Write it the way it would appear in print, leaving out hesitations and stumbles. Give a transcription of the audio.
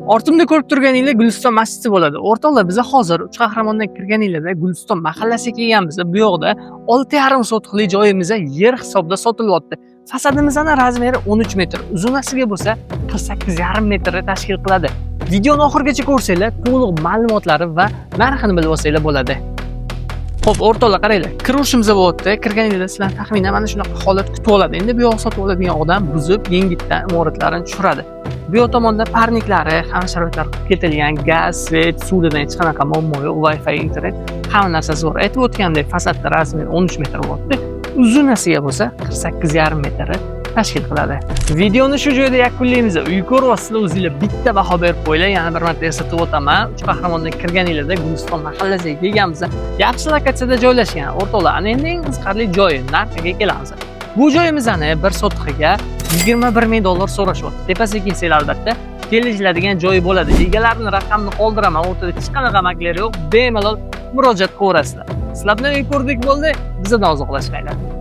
Ortimda ko'rib turganinglar Guliston masjidi bo'ladi. O'rtoqlar, biz hozir Uch Qahramondan kirganinglarda Guliston mahallasiga kelganmiz. Bu yoqda 6,5 sotixli joyimiz yer hisobida sotilyapti. Fasadimizni размер i 13 metr, uzunasiga bo'lsa 48,5 metrni tashkil qiladi. Videoni oxirigacha ko'rsanglar, to'liq ma'lumotlari va narxini bilib olsanglar bo'ladi. Xo'p, o'rtoqlar, qaranglar. Kirishimiz bo'lyapti. Kirganingizda sizlar taxminan mana shunaqa holat kutib oladi. Endi bu yoq sotib oladigan odam buzib, yengitdan imoratlarini tushiradi. Bu yoq tomonda парник lari, hamma sharoitlar qilib ketilgan, gaz, свет, suvlardan hech qanaqa muammo yo'q, Wi-Fi, internet, hamma narsasi bor. Aytib o'tgandek, fasadda размер 13 metr bo'lyapti. Uzunasiga bo'lsa 48,5 metrni tashkil qiladi. Videoni shu joyda yakunlaymiz. Uy ko'ryapsizlar, o'zinglar bitta baho berib qo'yinglar. Yana bir marta eslatib o'taman. Uch Qahramondan kirganinglarda Guliston mahallasiga kelganmiz. Yaxshi lokatsiyada joylashgan, o'rtoqlar. Ana endi eng qiziqarli joyi, narxiga kelamiz. Bu joyimizni bir sotixiga 21 ming dollar so'rashyapti. Tepasiga kelsanglar, albatta kelishiladigan joyi bo'ladi. Egalarini raqamini qoldiraman. O'rtada hech qanaqa makler yo'q. Bemalol murojaat qilaverasizlar. Sizlar bilan uy ko'rdik bo'ldi. Bizdan uzoqlashmanglar.